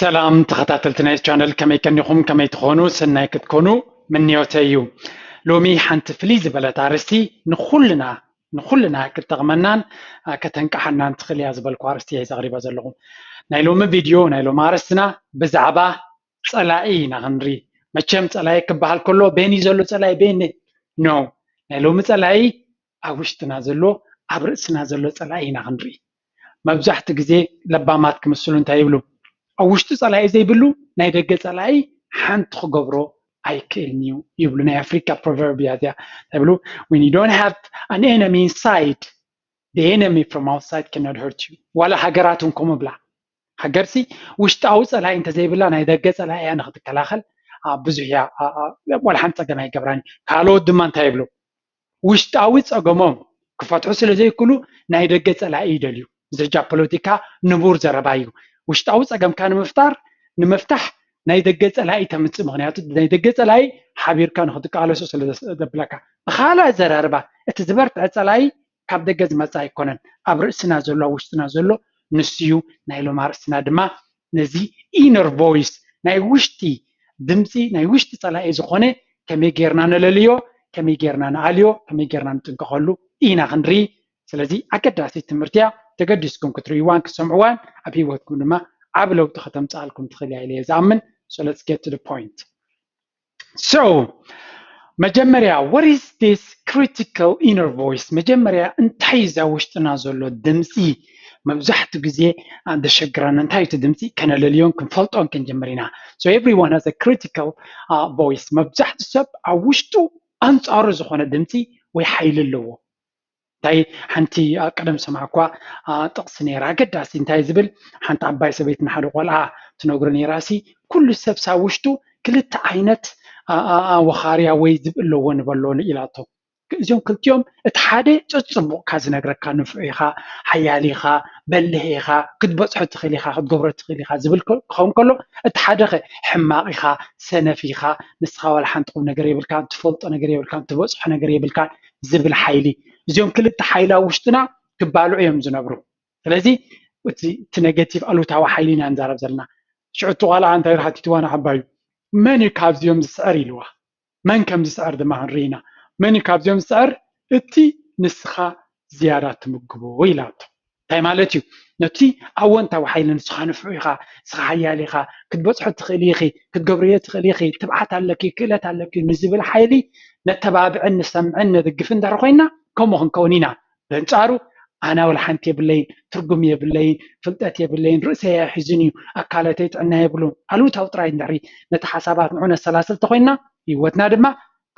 ሰላም ተኸታተልቲ ናይ ቻነል፣ ከመይ ቀኒኹም? ከመይ ትኾኑ? ሰናይ ክትኮኑ ምንዮተይ እዩ። ሎሚ ሓንቲ ፍልይ ዝበለት ኣርእስቲ ንኹልና ንኹልና ክትጠቕመናን ከተንቅሓናን ትኽእል እያ ዝበልኩ ኣርእስቲ እየ ዘቕሪባ ዘለኹ። ናይ ሎሚ ቪድዮ፣ ናይ ሎሚ ኣርእስትና ብዛዕባ ጸላኢ ኢና ክንርኢ። መቸም ጸላኢ ክበሃል ከሎ በይን እዩ ዘሎ ጸላኢ በይን? ኖ፣ ናይ ሎሚ ጸላኢ ኣብ ውሽጥና ዘሎ፣ ኣብ ርእስና ዘሎ ጸላኢ ኢና ክንርኢ። መብዛሕትኡ ግዜ ለባማት ክምስሉ እንታይ ይብሉ? ኣብ ውሽጡ ጸላኢ ዘይብሉ ናይ ደገ ጸላኢ ሓንቲ ክገብሮ ኣይክእልን እዩ ይብሉ። ናይ ኣፍሪካ ፕሮቨርብ እያ እዚኣ። እንታይ ይብሉ? When you don't have an enemy inside, the enemy from outside cannot hurt you። ዋላ ሃገራት እውን ከምኡ ብላ። ሃገርሲ ውሽጣዊ ጸላኢ እንተዘይብላ ናይ ደገ ጸላኢ እያ ንክትከላኸል ብዙሕ እያ፣ ዋላ ሓንቲ ጸገም ኣይገብራን። ካልኦት ድማ እንታይ ይብሉ? ውሽጣዊ ጸገሞም ክፈትሑ ስለ ዘይክእሉ ናይ ደገ ጸላኢ ይደልዩ። እዚ ሕጂ ኣብ ፖለቲካ ንቡር ዘረባ እዩ። ውሽጣዊ ጸገምካ ንምፍጣር ንምፍታሕ ናይ ደገ ጸላኢ ተምጽእ። ምኽንያቱ ናይ ደገ ጸላኢ ሓቢርካ ንክትቃለሶ ስለ ዘብለካ። ብኻልእ ኣዘራርባ እቲ ዝበርትዐ ጸላኢ ካብ ደገ ዝመጽእ ኣይኮነን፣ ኣብ ርእስና ዘሎ፣ ኣብ ውሽጥና ዘሎ ንሱ እዩ። ናይ ሎም ኣርእስትና ድማ ነዚ ኢነር ቮይስ፣ ናይ ውሽጢ ድምፂ፣ ናይ ውሽጢ ጸላኢ ዝኾነ ከመይ ጌርና ነለልዮ፣ ከመይ ጌርና ንኣልዮ፣ ከመይ ጌርና ንጥንቀቐሉ ኢና ክንርኢ። ስለዚ ኣገዳሲት ትምህርቲ እያ። ተገዲስኩም ክትርእይዋን ክትሰምዕዋን ኣብ ህይወትኩም ድማ ዓቢ ለውጢ ከተምፅኣልኩም ትኽእል እያ ኢለ እየ ዝኣምን። So let's get to the point. So መጀመርያ, what is this critical inner voice? መጀመርያ እንታይ እዛ ውሽጥና ዘሎ ድምፂ? መብዛሕትኡ ግዜ ዘሸግረና እንታይ እቲ ድምፂ ከነለልዮን ክንፈልጦን ክንጀምር ኢና። So everyone has a critical voice። መብዛሕትኡ ሰብ ኣብ ውሽጡ ኣንፃሩ ዝኾነ ድምፂ ወይ ሓይሊ ኣለዎ። እንታይ ሓንቲ ኣብ ቀደም ሰማዕኳ ጥቕሲ ነይራ ኣገዳሲ እንታይ ዝብል? ሓንቲ ዓባይ ሰበይትን ሓደ ቆልዓ ትነግሮ ነይራ ሲ ኩሉ ሰብ ሳብ ውሽጡ ክልተ ዓይነት ወኻርያ ወይ ዝብኢ ኣለዎ ንበሎ ኢላቶ። እዚኦም ክልቲኦም እቲ ሓደ ጸጽቡቕካ ዝነግረካ ንፉዕ ኢኻ፣ ሓያል ኢኻ፣ በልህ ኢኻ፣ ክትበጽሖ ትኽእል ኢኻ፣ ክትገብሮ ትኽእል ኢኻ ዝብል ክኸውን ከሎ እቲ ሓደ ኸ ሕማቕ ኢኻ፣ ሰነፍ ኢኻ፣ ንስኻ ዋላ ሓንቲ ቁም ነገር የብልካን፣ ትፈልጦ ነገር የብልካን፣ ትበጽሖ ነገር የብልካን ዝብል ሓይሊ። እዚኦም ክልተ ሓይሊ ኣብ ውሽጥና ክባልዑ እዮም ዝነብሩ። ስለዚ እቲ negative ኣሉታዊ ሓይሊ ኢና ንዛረብ ዘለና። ሽዑ እቲ ቆልዓ እንታይ ኢሉ ሓቲትዋ ንዓባዩ? መን እዩ ካብዚኦም ዝስዕር ኢልዋ። መን ከም ዝስዕር ድማ ክንርኢ ኢና። መን እዩ ካብዚኦም ዝስዕር? እቲ ንስኻ ዝያዳ ትምግቦ ኢላቶ። እንታይ ማለት እዩ? ነቲ ኣወንታዊ ሓይሊ ንስኻ ንፍዑ ኢኻ፣ ንስኻ ሓያል ኢኻ፣ ክትበጽሖ ትኽእል ኢኺ፣ ክትገብርዮ ትኽእል ኢኺ፣ ትብዓት ኣለኪ፣ ክእለት ኣለኪ ንዝብል ሓይሊ ነተባብዕን ንሰምዕን ነድግፍ እንድሕር ኮይና ከምኡ ክንከውን ኢና። በንጻሩ ኣና ወላ ሓንቲ የብለይን፣ ትርጉም የብለይን፣ ፍልጠት የብለይን፣ ርእሰይ ኣይሕዝን እዩ፣ ኣካላተይ ጥዕና የብሉን፣ ኣሉታዊ ጥራይ እንድሕሪ ነቲ ሓሳባት ንዑ ነሰላስል ተኮይንና ህይወትና ድማ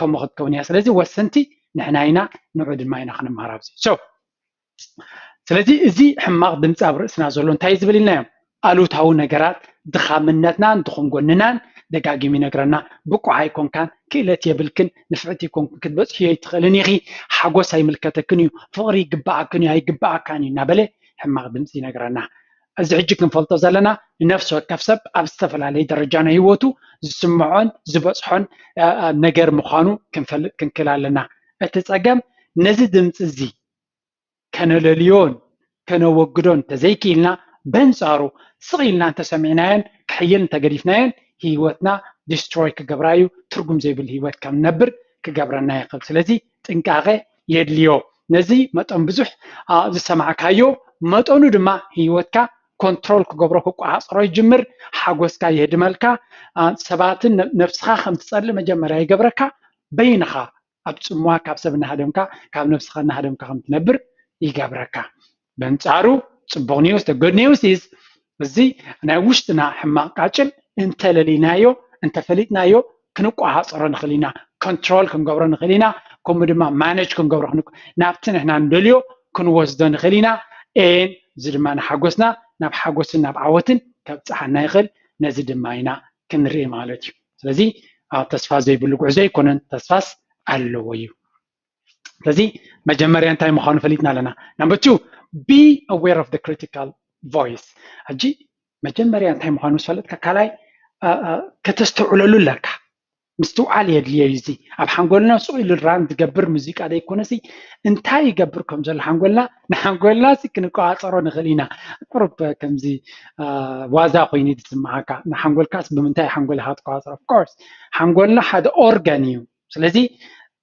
ከምኡ ክትከውን እያ። ስለዚ ወሰንቲ ንሕና ኢና፣ ንዑ ድማ ኢና ክንመሃር ኣብዚ። So ስለዚ እዚ ሕማቕ ድምፂ ኣብ ርእስና ዘሎ እንታይ ዝብል ኢልናዮም? ኣሉታዊ ነገራት ድኻምነትናን ድኹም ጎንናን ደጋጊሙ ይነግረና። ብቁዕ ኣይኮንካን፣ ክእለት የብልክን፣ ንፍዕቲ ኣይኮንክን፣ ክትበፅሕዮ ኣይትኽእልን ኢኺ፣ ሓጎስ ኣይምልከተክን እዩ፣ ፍቕሪ ይግበኣክን እዩ ኣይግበኣካን እዩ እናበለ ሕማቕ ድምፂ ይነግረና። እዚ ሕጂ ክንፈልጦ ዘለና ንነፍሲ ወከፍ ሰብ ኣብ ዝተፈላለየ ደረጃ ናይ ህይወቱ ዝስምዖን ዝበፅሖን ነገር ምዃኑ ክንፈልጥ ክንክእል ኣለና። እቲ ፀገም ነዚ ድምፂ እዚ ከነለልዮን ከነወግዶን እንተዘይክኢልና፣ በንጻሩ ስቕ ኢልና እንተሰሚዕናዮን ክሕይል እንተገዲፍናዮን ህይወትና ዲስትሮይ ክገብራ እዩ፣ ትርጉም ዘይብሉ ህይወት ከም ንነብር ክገብረና ይኽእል። ስለዚ ጥንቃቐ የድልዮ። ነዚ መጠን ብዙሕ ዝሰማዕካዮ መጠኑ ድማ ህይወትካ ኮንትሮል ክገብሮ ክቆፃፀሮ ይጅምር። ሓጎስካ የህድመልካ። ሰባትን ነብስኻ ከም ትፀልእ መጀመርያ ይገብረካ። በይንኻ ኣብ ጽምዋ ካብ ሰብ እናሃደምካ ካብ ነብስኻ እናሃደምካ ከም ትነብር ይገብረካ። በንጻሩ ጽቡቕ ኒውስ፣ good news is እዚ ናይ ውሽጥና ሕማቕ ቃጭል እንተለሊናዮ እንተፈሊጥናዮ ክንቆሃጸሮ ንኽእል ኢና፣ ኮንትሮል ክንገብሮ ንኽእል ኢና፣ ከምኡ ድማ ማነጅ ክንገብሮ ናብቲ ንሕና ንደልዮ ክንወስዶ ንኽእል ኢና። ኤን እዚ ድማ ንሓጎስና ናብ ሓጎስን ናብ ዓወትን ከብጽሓና ይኽእል። ነዚ ድማ ኢና ክንርኢ ማለት እዩ። ስለዚ ተስፋ ዘይብሉ ጉዕዞ ኣይኮነን፣ ተስፋስ ኣለዎ እዩ። ስለዚ መጀመርያ እንታይ ምዃኑ ፈሊጥና ኣለና። Number two, be aware of the critical voice። ሕጂ መጀመርያ እንታይ ምዃኑ ምስ ፈለጥካ ካልኣይ ከተስተውዕለሉ ኣለካ። ምስትውዓል የድልዮ እዩ። እዚ ኣብ ሓንጎልና ስቕ ኢሉ ራን ዝገብር ሙዚቃ ዘይኮነሲ እንታይ ይገብር ከም ዘሎ ሓንጎልና ንሓንጎልና ሲ ክንቆፃፀሮ ንኽእል ኢና። ቁሩብ ከምዚ ዋዛ ኮይኑ ዝስምዓካ። ንሓንጎልካስ ብምንታይ ሓንጎል ኢኻ ትቆፃፀሮ? Of course ሓንጎልና ሓደ ኦርጋን እዩ። ስለዚ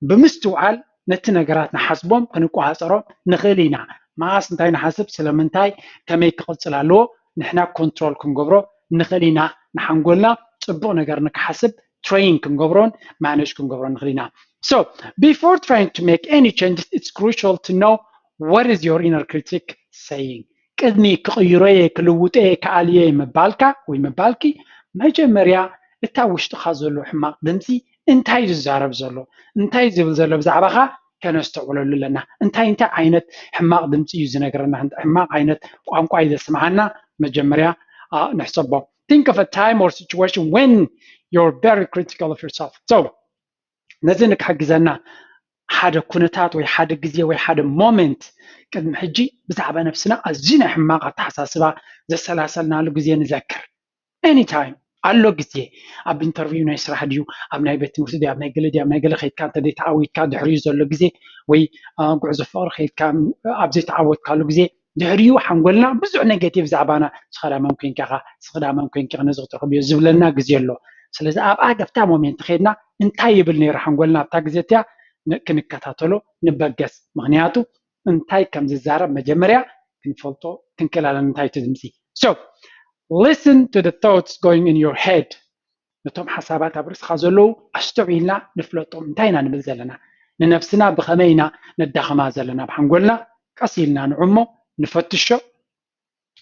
ብምስትውዓል ነቲ ነገራት ንሓስቦም ክንቆፃፀሮም ንኽእል ኢና። መዓስ እንታይ ንሓስብ፣ ስለምንታይ፣ ከመይ ክቕፅል ኣለዎ ንሕና ኮንትሮል ክንገብሮ ንኽእል ኢና። ንሓንጎልና ፅቡቕ ነገር ንክሓስብ ትሬን ክንገብሮን ማነጅ ክንገብሮን ንኽእል ኢና። So before trying to make any changes, it's crucial to know what is your inner critic saying. ቅድሚ ክቕይሮ እየ ክልውጦ እየ ክኣልዮ እየ ምባልካ ወይ ምባልኪ መጀመርያ እታ ውሽጥኻ ዘሎ ሕማቕ ድምፂ እንታይ ዝዛረብ ዘሎ እንታይ ዝብል ዘሎ ብዛዕባኻ ከነስተውዕለሉ ኣለና። እንታይ እንታይ ዓይነት ሕማቕ ድምፂ እዩ ዝነግረና፣ ሕማቕ ዓይነት ቋንቋ እዩ ዘስምዓና፣ መጀመርያ ንሕሰቦ። Think of a time or situation when you're very critical of yourself. So ነዚ ንክሕግዘና ሓደ ኩነታት ወይ ሓደ ግዜ ወይ ሓደ ሞመንት ቅድሚ ሕጂ ብዛዕባ ነብስና ኣዝዩ ናይ ሕማቕ ኣተሓሳስባ ዘሰላሰልናሉ ግዜ ንዘክር። Anytime ኣሎ ግዜ፣ ኣብ ኢንተርቪው ናይ ስራሕ ድዩ፣ ኣብ ናይ ቤት ትምህርቲ ድዩ፣ ኣብ ናይ ገለ ድዩ፣ ኣብ ናይ ገለ ከይድካ እንተ ዘይተዓዊትካ ድሕሪኡ ዘሎ ግዜ ወይ ጉዕዞ ፍቕሪ ከይድካ ኣብ ዘይተዓወትካሉ ግዜ ድሕሪኡ ሓንጎልና ብዙሕ ኔጌቲቭ ዛዕባና ስኸዳመን ኮንካ ኢኻ ስኸዳመን ኮንካ ነዚ ክትረኽብዮ ዝብለና ግዜ ኣሎ። ስለዚ ኣብ ኣገፍታ ሞሜንት ከይድና እንታይ ይብል ነይሩ ሓንጎልና ኣብታ ግዜ እቲያ ክንከታተሎ ንበገስ። ምክንያቱ እንታይ ከም ዝዛረብ መጀመርያ ክንፈልጦ ክንክእል ኣለና። እንታይ እቲ ድምፂ? So listen to the thoughts going in your head. ነቶም ሓሳባት ኣብ ርእስኻ ዘለዉ ኣስተውዒልና ንፍለጦም። እንታይ ኢና ንብል ዘለና? ንነብስና ብኸመይ ኢና ነዳኽማ ዘለና? ኣብ ሓንጎልና ቀስ ኢልና ንዕሞ ንፈትሾ።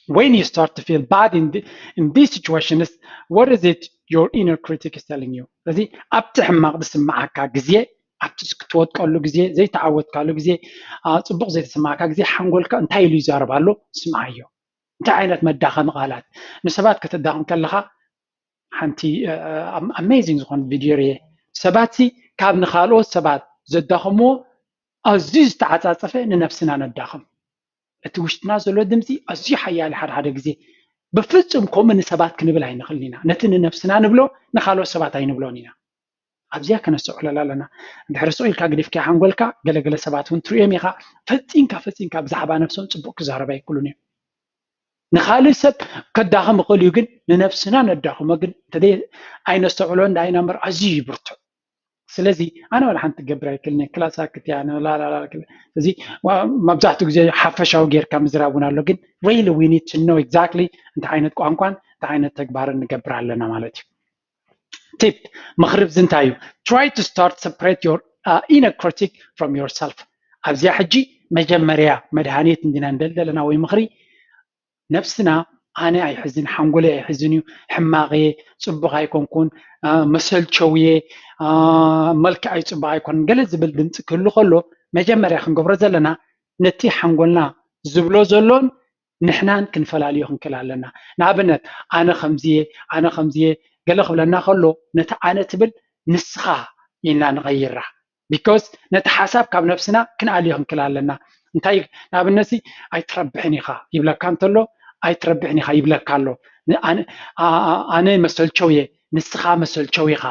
When you start to feel bad in, the, in these situations, what is it your inner critic is telling you? ስለዚ ኣብቲ ሕማቕ ዝስምዓካ ግዜ፣ ኣብቲ ክትወድቀሉ ግዜ፣ ዘይተዓወትካሉ ግዜ፣ ፅቡቕ ዘይተሰማዕካ ግዜ ሓንጎልካ እንታይ ኢሉ ይዛረብ ኣሎ ስምዓዮ። እንታይ ዓይነት መዳኸሚ ቃላት ንሰባት ከተዳኽም ከለኻ ሓንቲ ኣሜዚንግ ዝኾነ ቪድዮ ርየ። ሰባት ሲ ካብ ንኻልኦት ሰባት ዘዳኸምዎ ኣዝዩ ዝተዓፃፀፈ ንነብስና ነዳኽም። እቲ ውሽጥና ዘሎ ድምፂ ኣዝዩ ሓያል ሓደ ሓደ ግዜ ብፍፁም ከምኡ ንሰባት ክንብል ኣይንኽእልን ኢና። ነቲ ንነብስና ንብሎ ንኻልኦት ሰባት ኣይንብሎን ኢና። ኣብዚኣ ከነስተውዕለላ ኣለና። እንድሕር ስቕ ኢልካ ግዲፍካ ሓንጎልካ ገለገለ ሰባት እውን ትርእዮም ኢኻ። ፈፂንካ ፈፂንካ ብዛዕባ ነብሶም ፅቡቕ ክዛረብ ኣይክእሉን እዮም። ንኻልእ ሰብ ከዳኽም ይኽእል እዩ፣ ግን ንነብስና ነዳኽሞ ግን እንተዘይ ኣይነስተውዕሎ እንዳ ኢና እምበር ኣዝዩ ይብርትዕ። ስለዚ ኣነ ዋላ ሓንቲ ክገብር ኣይክእልን እየ፣ ክላስ ኣክት እያ፣ ላላላ። እዚ መብዛሕትኡ ግዜ ሓፈሻዊ ጌርካ ምዝራብ እውን ኣሎ፣ ግን really we need to know exactly እንታይ ዓይነት ቋንቋን እንታይ ዓይነት ተግባርን ንገብር ኣለና ማለት እዩ። ቲፕ ምኽሪ እዚ እንታይ እዩ? Try to start separate your inner critic from yourself። ኣብዚኣ ሕጂ መጀመርያ መድሃኒት እንዲና ንደሊ ዘለና ወይ ምኽሪ ነብስና ኣነ ኣይሕዝን፣ ሓንጎለይ ኣይሕዝን እዩ፣ ሕማቕ እየ፣ ፅቡቕ ኣይኮንኩን፣ መሰልቸው እየ፣ መልክዐይ ፅቡቕ ኣይኮነን ገለ ዝብል ድምፂ ክህሉ ከሎ መጀመርያ ክንገብሮ ዘለና ነቲ ሓንጎልና ዝብሎ ዘሎን ንሕናን ክንፈላልዮ ክንክእል ኣለና። ንኣብነት ኣነ ከምዚ እየ፣ ኣነ ከምዚ እየ ገለ ክብለና ከሎ ነቲ ኣነ ትብል ንስኻ ኢልና ንቐይራ። ቢኮዝ ነቲ ሓሳብ ካብ ነብስና ክንኣልዮ ክንክእል ኣለና። እንታይ ንኣብነት ሲ ኣይትረብሕን ኢኻ ይብለካ እንተሎ ኣይትረብሕን ኢኻ ይብለካ ኣሎ። ኣነ መሰልቸው እየ ንስኻ መሰልቸው ኢኻ።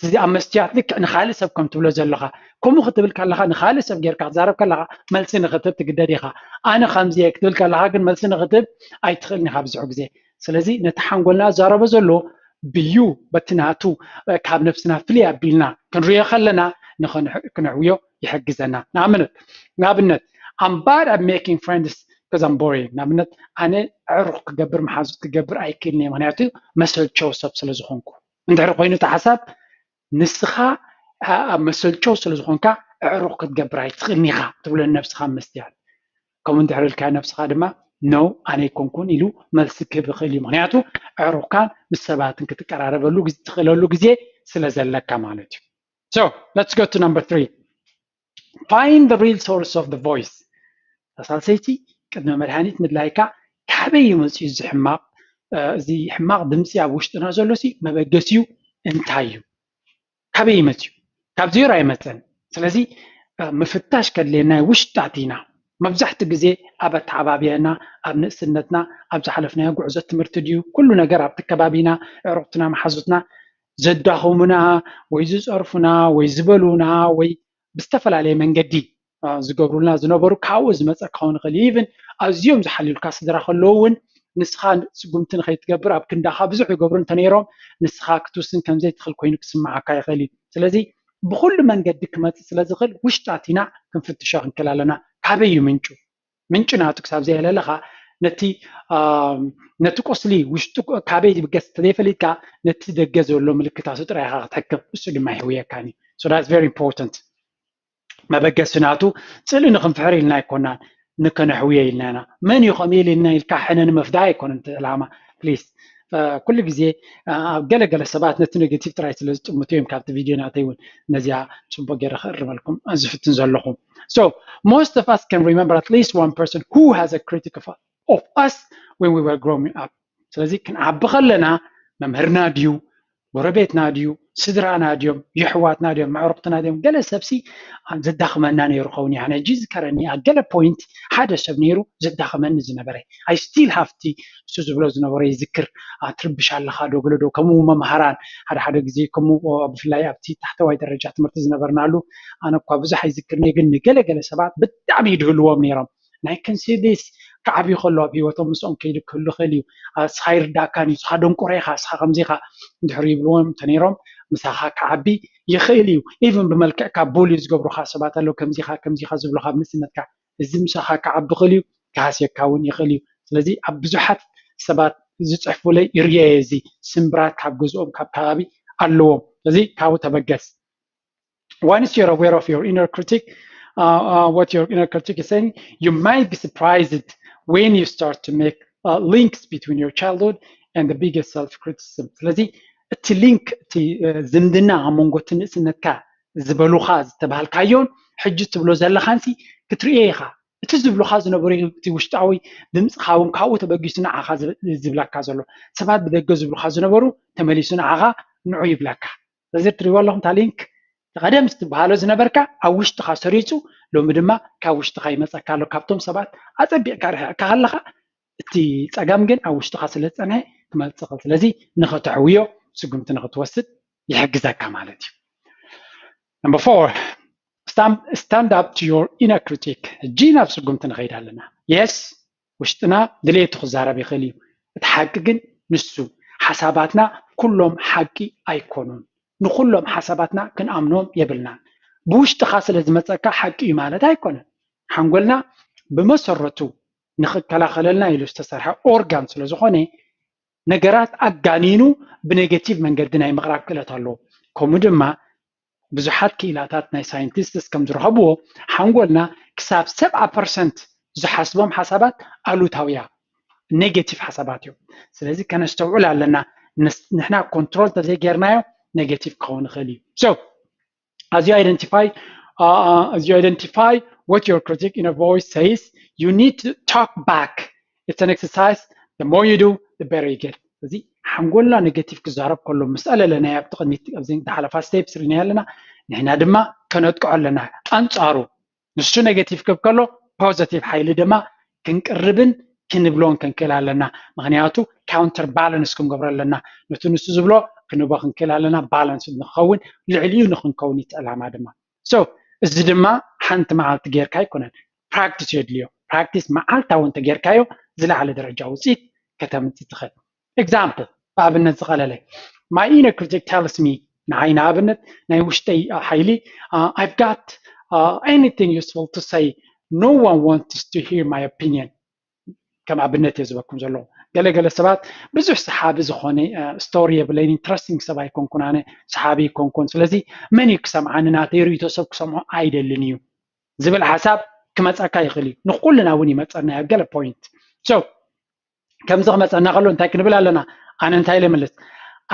እዚ ኣብ መስትያት ልክዕ ንኻልእ ሰብ ከም ትብሎ ዘለኻ ከምኡ ክትብል ከለኻ ንኻልእ ሰብ ጌርካ ክትዛረብ ከለኻ መልሲ ንክትብ ትግደድ ኢኻ። ኣነ ከምዚ እየ ክትብል ከለኻ ግን መልሲ ንክትብ ኣይትኽእልን ኢኻ ብዙሕ ግዜ። ስለዚ ነቲ ሓንጎልና ዝዛረቦ ዘሎ ብዩ በቲ ናቱ ካብ ነብስና ፍልይ ኣቢልና ክንሪኦ ከለና ንክንዕውዮ ይሕግዘና። ንኣብነት ንኣብነት I'm bad at making friends because I'm boring። ንኣብነት ኣነ ዕሩኽ ክገብር መሓዙት ክገብር ኣይክእልን እየ ምክንያቱ መሰልቸው ሰብ ስለ ዝኾንኩ። እንድሕሪ ኮይኑ እቲ ሓሳብ ንስኻ ኣብ መሰልቸው ስለ ዝኾንካ ዕሩኽ ክትገብር ኣይትኽእልን ኢኻ ትብሎ ንነብስኻ ምስትያት። ከምኡ እንድሕሪ ኢልካ ነብስኻ ድማ no ኣነ ኣይኮንኩን ኢሉ መልሲ ክህብ ይኽእል እዩ። ምክንያቱ ዕሩኽካን ምስ ሰባትን ክትቀራረበሉ ትኽእለሉ ግዜ ስለ ዘለካ ማለት እዩ። So let's go to number three. Find the real source of the voice. ተሳልሰይቲ ቅድሚ መድሃኒት ምድላይካ ካበይ እዩ መፅኡ እዚ ሕማቕ እዚ ሕማቕ ድምፂ ኣብ ውሽጥና ዘሎ ሲ መበገሲኡ እንታይ እዩ? ካበይ ይመፅኡ? ካብ ዜሮ ኣይመፀን። ስለዚ ምፍታሽ ከድልየና ውሽጣት ኢና። መብዛሕትኡ ግዜ ኣብ ኣተዓባብያና ኣብ ንእስነትና ኣብ ዝሓለፍናዮ ጉዕዞ ትምህርቲ ድዩ ኩሉ ነገር ኣብቲ ከባቢና ዕሩቕትና መሓዙትና ዘዳኸሙና ወይ ዝፀርፉና ወይ ዝበሉና ወይ ብዝተፈላለየ መንገዲ ዝገብሩልና ዝነበሩ ካብኡ ዝመፀ ክኸውን ይኽእል እዩ። ኢቭን ኣዝዮም ዝሓልዩልካ ስድራ ከለዉ እውን ንስኻ ስጉምቲ ንኸይትገብር ኣብ ክንዳኻ ብዙሕ ይገብሩ እንተነይሮም ንስኻ ክትውስን ከምዘይትኽእል ኮይኑ ክስምዓካ ይኽእል እዩ። ስለዚ ብኩሉ መንገዲ ክመፅእ ስለዝኽእል ውሽጣት ኢና ክንፍትሾ ክንክእል ኣለና። ካበይ እዩ ምንጩ? ምንጭ ናቱ ክሳብ ዘየለለኻ ነቲ ነቲ ቁስሊ ውሽጡ ካበይ ይብገስ ተዘይፈሊጥካ ነቲ ደገ ዘሎ ምልክታቱ ጥራይ ኢኻ ክትሕክም። እሱ ድማ ይህውየካን እዩ። So that's very important። መበገሲ ናቱ ጽልኢ ንክንፍሕር ኢልና ኣይኮናን ንከነሕውዮ ኢልና ኢና። መን እዩ ከምኡ ኢሉ ኢልና ኢልካ ሕነ ንምፍዳይ ኣይኮነን እቲ ዕላማ። ፕሊስ ኩሉ ግዜ ኣብ ገለገለ ሰባት ነቲ ኔጌቲቭ ጥራይ ስለ ዝጥምቱ እዮም ካብቲ ቪድዮ ናተይ እውን ነዚኣ ጽቡቅ ገይረ ክእርመልኩም ዝፍትን ዘለኹ። So most of us can remember at least one person who has a critic of, of us when we were growing up. ስለዚ ክንዓቢ ከለና መምህርና ድዩ፣ ጎረቤትና ድዩ፣ ስድራና ድዮም፣ የሕዋትና ድዮም፣ መዕርቕትና ድዮም፣ ገለ ሰብሲ ዘዳኽመና ነይሩ ኸውን። ያነ ሕጂ ዝከረኒ ኣብ ገለ ፖይንት ሓደ ሰብ ነይሩ ዘዳኽመኒ ዝነበረ። I still have to እሱ ዝብሎ ዝነበሮ ይዝክር። ትርብሽ ኣለኻ ዶ ገለ ዶ፣ ከምኡ መምሃራን ሓደ ሓደ ግዜ ከምኡ፣ ብፍላይ ኣብቲ ታሕተዋይ ደረጃ ትምህርቲ ዝነበርናሉ ኣነ እኳ ብዙሕ ኣይዝክርን እየ፣ ግን ንገለገለ ሰባት ብጣዕሚ ይድህልዎም ነይሮም። ናይ ክንሲዲስ ክዓብዩ ከሎ ኣብ ሂወቶም ምስኦም ከይዱ ክህሉ ክእል እዩ። እስኻ ይርዳእካን እዩ፣ እስኻ ደንቆሮ ኢኻ፣ እስኻ ከምዚ ኢኻ እንድሕር ይብልዎም እንተነይሮም ምሳኻ ክዓቢ ይኽእል እዩ። ኢቭን ብመልክዕካ ቡሊ ዝገብሩኻ ሰባት ኣለዉ፣ ከምዚኻ ከምዚኻ ዝብሉኻ ኣብ ንእስነትካ። እዚ ምሳኻ ክዓቢ ክእል እዩ፣ ክሃስየካ እውን ይኽእል እዩ። ስለዚ ኣብ ብዙሓት ሰባት ዝፅሕፉለይ ይርእየ እየ፣ እዚ ስምብራት ካብ ገዝኦም ካብ ከባቢ ኣለዎም። ስለዚ ካብኡ ተበገስ። Once you're aware of your inner critic, uh, uh, what your inner critic is saying, you might be surprised when you start to make uh, links between your childhood and the biggest self-criticism. ስለዚ እቲ ሊንክ እቲ ዝምድና ኣብ መንጎ እቲ ንእስነትካ ዝበሉኻ ዝተባሃልካዮን ሕጂ ትብሎ ዘለኻንሲ ክትርእዮ ኢኻ። እቲ ዝብሉኻ ዝነበሩ እቲ ውሽጣዊ ድምፅኻ እውን ካብኡ ተበጊሱ ንዓኻ ዝብላካ ዘሎ፣ ሰባት ብደገ ዝብሉኻ ዝነበሩ ተመሊሱ ንዓኻ ንዑ ይብላካ። ስለዚ ትሪእዎ ኣለኹም እታ ሊንክ ቀደም ዝትበሃሎ ዝነበርካ ኣብ ውሽጥኻ ሰሪፁ ሎሚ ድማ ካብ ውሽጥኻ ይመፀካ ኣሎ። ካብቶም ሰባት ኣፀቢቕካ ርሕቕካ ከለኻ እቲ ፀገም ግን ኣብ ውሽጥኻ ስለ ዝፀንሐ ክመፅእ ይኽእል። ስለዚ ንኸተሕውዮ ስጉምቲ ንኽትወስድ ይሕግዘካ ማለት እዩ። Number four, stand, stand up to your inner critic. ሕጂ ናብ ስጉምቲ ንኸይድ ኣለና። የስ ውሽጥና ድሌቱ ክዛረብ ይኽእል እዩ። እቲ ሓቂ ግን ንሱ ሓሳባትና ኩሎም ሓቂ ኣይኮኑን። ንኩሎም ሓሳባትና ክንኣምኖም የብልናን። ብውሽጥኻ ስለ ዝመፀካ ሓቂ እዩ ማለት ኣይኮነን። ሓንጎልና ብመሰረቱ ንኽከላኸለልና ኢሉ ዝተሰርሐ ኦርጋን ስለ ዝኾነ ነገራት ኣጋኒኑ ብኔጌቲቭ መንገዲ ናይ ምቕራብ ክእለት ኣለዎ። ከምኡ ድማ ብዙሓት ክኢላታት ናይ ሳይንቲስትስ ከም ዝረኸብዎ ሓንጎልና ክሳብ ሰብዓ ፐርሰንት ዝሓስቦም ሓሳባት ኣሉታውያ ኔጌቲቭ ሓሳባት እዮም። ስለዚ ከነስተውዕል ኣለና። ንሕና ኮንትሮል ተዘይጌርናዮ ኔጌቲቭ ክኸውን ይኽእል እዩ። So as you identify uh, as you identify what your critic inner voice says, you need to talk back. It's an exercise. The more you do, the better you get. እዚ ሓንጎልና ኔጌቲቭ ክዛረብ ከሎ ምስ ኣለለናይ ኣብቲ ቅድሚት ኣብዚ ዝሓለፋ ስቴፕስ ርኢና ኣለና። ንሕና ድማ ከነጥቅዖ ኣለና ኣንጻሩ። ንሱ ኔጌቲቭ ክብ ከሎ ፖዘቲቭ ሓይሊ ድማ ክንቅርብን ክንብሎን ክንክእል ኣለና። ምክንያቱ ካውንተር ባላንስ ክንገብሮ ኣለና። ነቲ ንሱ ዝብሎ ክንቦ ክንክእል ኣለና። ባላንስ ንክኸውን ልዕሊኡ ንክንከውን እቲ ዕላማ ድማ። So እዚ ድማ ሓንቲ መዓልቲ ጌርካ ኣይኮነን፣ ፕራክቲስ የድልዮ። ፕራክቲስ መዓልታዊ እንተጌርካዮ ዝለዓለ ደረጃ ውፅኢት ከተምፅእ ትኽእል። Example ብኣብነት ዝቐለለ my inner critic tells me ንዓይ ንኣብነት ናይ ውሽጠይ ሓይሊ I've got anything useful to say, no one wants to hear my opinion። ከም ኣብነት እየ ዝበኩም ዘለኹ። ገለገለ ሰባት ብዙሕ ሰሓቢ ዝኾነ ስቶሪ የብለይን፣ ኢንትረስቲንግ ሰብ ኣይኮንኩን፣ ኣነ ሰሓቢ ኣይኮንኩን፣ ስለዚ መን እዩ ክሰምዓኒ፣ ናተይ ርእይቶ ሰብ ክሰምዖ ኣይደልን እዩ ዝብል ሓሳብ ክመፀካ ይኽእል እዩ። ንኩልና እውን ይመፀና ኣብ ገለ ፖይንት። So ከምዚ ክመፀና ከሎ እንታይ ክንብል ኣለና? ኣነ እንታይ ኢለ መልስ?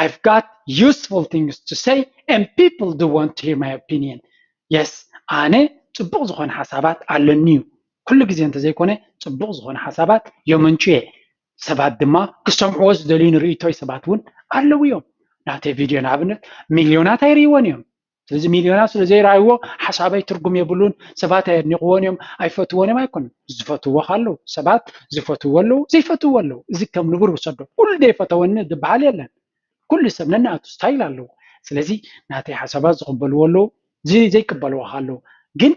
I've got useful things to say and people do want to hear my opinion. የስ ኣነ ፅቡቕ ዝኾነ ሓሳባት ኣለኒ እዩ። ኩሉ ግዜ እንተዘይኮነ ፅቡቕ ዝኾነ ሓሳባት የመንጩ እየ። ሰባት ድማ ክሰምዕዎ ዝደልዩ ንርእይቶይ ሰባት እውን ኣለዉ እዮም። ናተይ ቪድዮ ንኣብነት ሚልዮናት ኣይርእይዎን እዮም። ስለዚ ሚልዮናት ስለ ዘይረኣይዎ ሓሳበይ ትርጉም የብሉን፣ ሰባት ኣየድኒቕዎን እዮም፣ ኣይፈትዎን እዮም ኣይኮነን። ዝፈትዎ ኣለዉ፣ ሰባት ዝፈትዎ ኣለዉ፣ ዘይፈትዎ ኣለዉ። እዚ ከም ንቡር ውሰዶ። ኩሉ ዘይፈተወኒ ዝበሃል የለን። ኩሉ ሰብ ነናቱ ስታይል ኣለዎ። ስለዚ ናተይ ሓሳባት ዝቕበልዎ ኣለዉ፣ ዚ- ዘይቅበልዎ ኣለዉ። ግን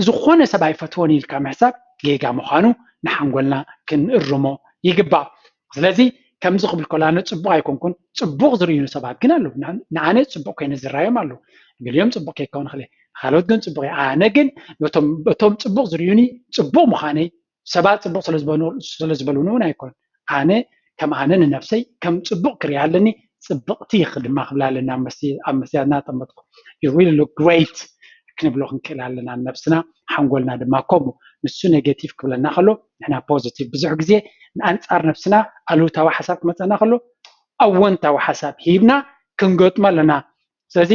ዝኾነ ሰብ ኣይፈትዎን ኢልካ ምሕሳብ ጌጋ ምዃኑ ንሓንጎልና ክንእርሞ ይግባእ። ስለዚ ከምዚ ክብል ከሎ ኣነ ጽቡቕ ኣይኮንኩን፣ ጽቡቕ ዝርእዩኒ ሰባት ግን ኣለዉ። ን- ንኣነ ጽቡቕ ኮይነ ዝረኣዮም ኣለዉ። ገሊኦም ጽቡቕ ከይከውን ይኽእል እየ፣ ካልኦት ግን ጽቡቕ እየ። ኣነ ግን ነቶም እቶም ጽቡቕ ዝርእዩኒ ጽቡቅ ምዃነይ ሰባት ጽቡቅ ስለ ዝበሉ- ስለ ዝበሉኒ እውን ኣይኮን። ኣነ ከም ኣነ ንነብሰይ ከም ጽቡቅ ክሪኣ ኣለኒ፣ ጽብቅቲ ኢኺ ድማ ክብላ ኣለና። ኣብ መስ- ኣብ መስትያትና ጠመጥኩ። You really look great ክንብሎ ክንክእል ኣለና ንነብስና፣ ሓንጎልና ድማ ከምኡ። ንሱ ኔጌቲቭ ክብለና ከሎ ንሕና ፖዚቲቭ። ብዙሕ ግዜ ንኣንጻር ነብስና ኣሉታዊ ሓሳብ ክመጸና ከሎ ኣወንታዊ ሓሳብ ሂብና ክንገጥሞ ኣለና። ስለዚ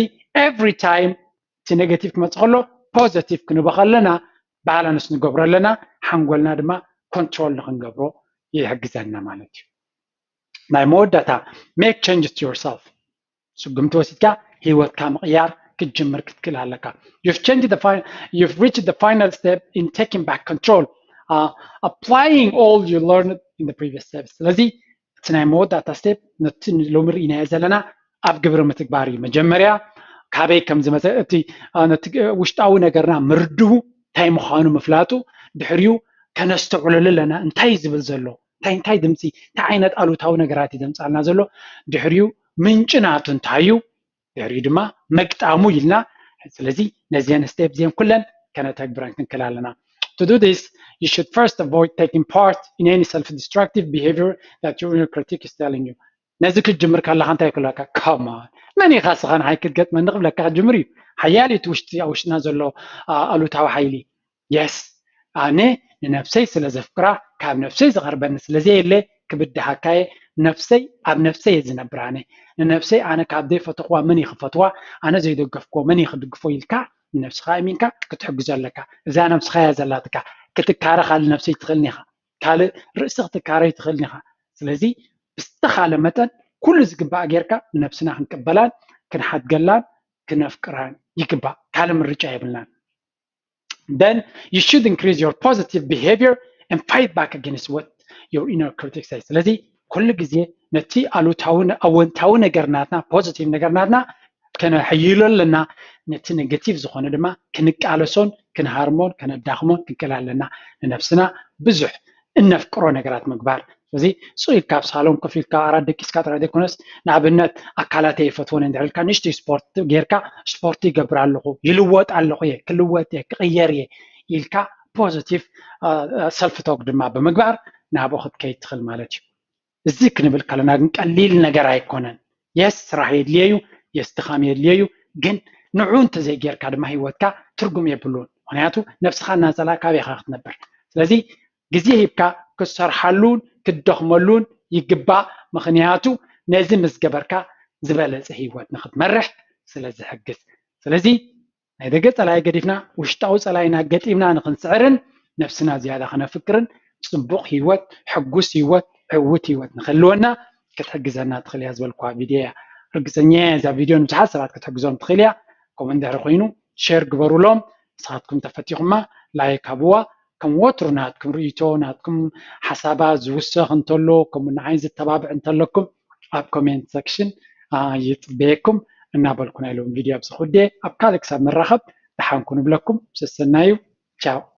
every time እቲ ኔጌቲቭ ክመጽእ ከሎ ፖዚቲቭ ክንቦ ከለና ባላንስ ንገብሮ ኣለና። ሓንጎልና ድማ ኮንትሮል ንክንገብሮ ይሕግዘና ማለት እዩ። ናይ መወዳእታ፣ make changes to yourself። ስጉምቲ ወሲድካ ህይወትካ ምቕያር ክትጅምር ክትክእል ኣለካ። You've changed the final, you've reached the final step in taking back control, uh, applying all you learned in the previous steps። ስለዚ እቲ ናይ መወዳእታ ስቴፕ ነቲ ሎሚ ርኢናዮ ዘለና ኣብ ግብሪ ምትግባር እዩ። መጀመርያ ካበይ ከም ዝመፀ እቲ አ፣ ነቲ አ፣ ውሽጣዊ ነገርና ምርድኡ እንታይ ምዃኑ ምፍላጡ፣ ድሕሪኡ ከነስተውዕለሉ ኣለና። እንታይ እዩ ዝብል ዘሎ? እንታይ እንታይ ድምፂ እንታይ ዓይነት ኣሉታዊ ነገራት እዩ ዘምፃልና ዘሎ? ድሕሪኡ ምንጪ ናቱ እንታይ እዩ? ድሕሪኡ ድማ መግጣሙ ኢልና። ስለዚ ነዚአን ስቴፕ እዚአን ኩለን ከነተግብረን ክንክእል ኣለና። To do this, you should first avoid taking part in any self-destructive behavior that your inner critic is telling you. ነዚ ክትጅምር ከለካ እንታይ ክብለካ? Come on፣ መን ኢኻ ስኻ ንዓይ ክትገጥመኒ ክብለካ ክጅምር እዩ። ሓያል እዩ እቲ ውሽጢ ኣብ ውሽጥና ዘሎ አ- ኣሉታዊ ሓይሊ። የስ፣ ኣነ ንነብሰይ ስለ ዘፍቅራ፣ ካብ ነብሰይ ዝቐርበኒ ስለ ዘየለ ክብድሃካ እየ። ነብሰይ ኣብ ነብሰይ እየ ዝነብር። ኣነ ንነብሰይ ኣነ ካብ ዘይፈተኽዋ መን እዩ ክፈትዋ? ኣነ ዘይደገፍክዎ መን እዩ ክድግፎ? ኢልካ ንነብስኻ ኣሚንካ ክትሕግዞ ኣለካ። እዛ ነብስኻ እያ ዘላትካ። ክትካረ ካልእ ነብሰይ ትኽእልን ኢኻ፣ ካልእ ርእሲ ክትካረ ትኽእልን ኢኻ። ስለዚ ብዝተኻለ መጠን ኩሉ ዝግባእ ጌርካ ንነብስና ክንቅበላን ክንሓድገላን ክነፍቅራን ይግባእ። ካልእ ምርጫ የብልናን። Then you should increase your positive behavior and fight back against what your inner critic says። ስለዚ ኩሉ ግዜ ነቲ ኣሉታዊ ኣወንታዊ ነገር ናትና፣ ፖዚቲቭ ነገር ናትና ከነሕይሎ ኣለና። ነቲ ኔጌቲቭ ዝኾነ ድማ ክንቃለሶን ክንሃርሞን ከነዳኽሞን ክንክእል ኣለና። ንነብስና ብዙሕ እነፍቅሮ ነገራት ምግባር። ስለዚ ሱቕ ኢልካ ኣብ ሳሎን ኮፍ ኢልካ ኣራት ደቂስካ ጥራይ ዘይኮነስ፣ ንኣብነት ኣካላተይ ይፈትወን እንድሕር ኢልካ ንእሽተይ ስፖርት ጌርካ፣ ስፖርት ይገብር ኣለኹ፣ ይልወጥ ኣለኹ እየ፣ ክልወጥ እየ፣ ክቕየር እየ ኢልካ ፖዚቲቭ ሰልፍ ቶክ ድማ ብምግባር ናብኡ ክትከይድ ትኽእል ማለት እዩ። እዚ ክንብል ከለና ግን ቀሊል ነገር ኣይኮነን። የስ፣ ስራሕ የድልየ እዩ፣ የስ፣ ድኻም የድልየ እዩ። ግን ንዑ እንተዘይጌርካ ድማ ህይወትካ ትርጉም የብሉን። ምክንያቱ ነብስኻ እናጸላእካ ኣበይ ኢኻ ክትነብር? ስለዚ ግዜ ሂብካ ክትሰርሓሉን ክትደኽመሉን ይግባእ። ምክንያቱ ነዚ ምስ ገበርካ ዝበለጸ ህይወት ንክትመርሕ ስለ ዝሕግዝ። ስለዚ ናይ ደገ ጸላኢ ገዲፍና ውሽጣዊ ጸላኢና ገጢምና ንክንስዕርን ነብስና ዝያዳ ከነፍቅርን ጽቡቕ ህይወት፣ ሕጉስ ህይወት፣ ዕውት ህይወት ንክህልወና ክትሕግዘና ትኽእል እያ ዝበልኩዋ ቪድዮ እያ። ርግጸኛ እየ እዛ ቪድዮ ንብዙሓት ሰባት ክትሕግዞም ትኽእል እያ። ከምኡ እንድሕሪ ኮይኑ ሼር ግበሩሎም። ንስኻትኩም ተፈቲኹማ ላይክ ሃብዋ። ከም ወትሩ ናትኩም ርእይቶ፣ ናትኩም ሓሳባት ዝውሰኽ እንተሎ፣ ከምኡ ንዓይ ዝተባብዕ እንተለኩም ኣብ ኮሜንት ሰክሽን ይጽበየኩም እናበልኩ ናይ ሎም ቪድዮ ኣብዚ ክውድእ። ኣብ ካልእ ክሳብ ንራኸብ ደሓንኩ ንብለኩም። ሰሰናዩ። ቻው።